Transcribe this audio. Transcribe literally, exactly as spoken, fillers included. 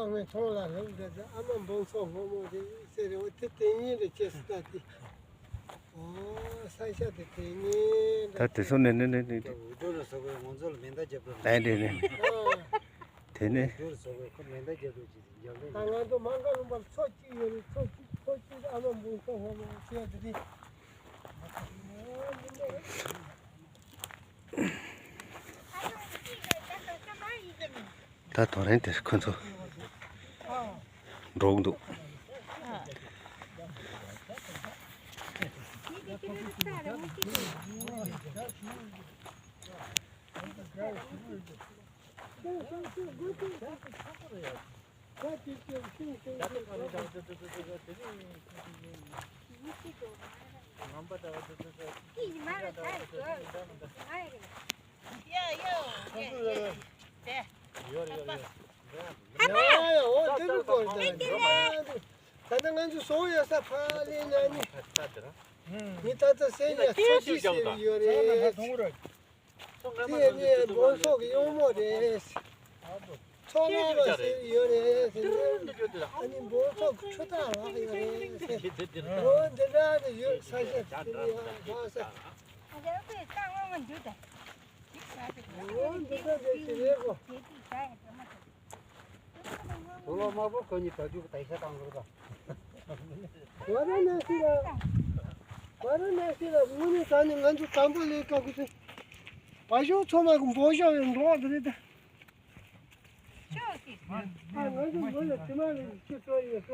ངའི་མཐོང་ལ་ལྷུང་འདྲ་ཟེར། ཨ་མ་འབུམ་ཚོགས་སྔོན་མོ་དེ་ཟེར་རེད། འོ་དེ་དེ་ཉིད་རེད། ཅེས་སུ་ལྟ་དེ། ཨོ་ས་ཆ་དེ་དེ་ཉིད་ད་རེད། དེ་ཚོ་ནས་ནས་ནས་ནས་ད་འུ་ཚོ་ལ་སོགས་པའི་ང་ཚོ་ལ་མེ་མདའ་རྒྱབ་རོགས། ཨ་རེད་རེད། ཨ་དེ་ནས་འུ་ཚོ་ལ་སོགས་པའི་ཁོ་མེ་མདའ་རྒྱབ་རོགས་ཅིག་རྒྱབ་རེད། ད་ང་ཚོ་མ་འགའ་ལུང་པར་ཚོ་གཅིག་ཡོད་རེད། ཚོ་གཅིག་ཚོ་གཅིག་ཨ་མ་འབུམ་ཚོགས་སྔོན་མོ་ཟེར་དེ་རེད། ད་དོ་རན་དེར་ཁོ་ཚོ་འགྲོ་གི་འདུག་ད་ལྟ་ང་ཚོ་བཟོ་ཡོད་ས་ཕ་ལེ་ན་ནི། མི་ད་ལྟ་སེམས་ཡ་ཚོ་ཅི་ཟེར་ཡོད་རེད། དེ་ནི་འབུམ་ཚོགས་ཀྱི་གཡོག་མོ་རེད། ཚོགས་མ་བ་ཟེར་ཡོད་རེད་ཟེར་ནས། ཨ་ནི་འབུམ་ཚོགས་ཀྱི་ཁྲུ་ཐག་ལག་ཡོད་རེད་ཟེར། འོ་འདི་འདྲ་ནི་ཡོད་ས་ཆ་དེ་ནི་ཡང་ལྷག་ས། འོ་འདི་འདྲ་ཟེར་གྱི་རེད་གོ། དུག་ལོག་དམར་པོ་ཁོ་གཉིས་བྲག་རྒྱུག་དེ་ཤ་བཏང་དགོས་པ། ཝཱ་ར་ཎ་སི་ལ། ཝཱ་ར་ཎ་སི་ལ་དངོས་གནས་དྲང་གནས་ང་ཚོ་དང་པོ་ལས་ཀ་གི་ཚེ། བ་ཤོག་ཚོ་མ་གི་འབོ་ཤོག་ཡོད་འགྲོ་བ་དེ་རེད་ད། ཨ་ང་ཚོ་མོ་ལ་དྲི་མ་ལས་ཁྱི་ཚོ་ཡོད།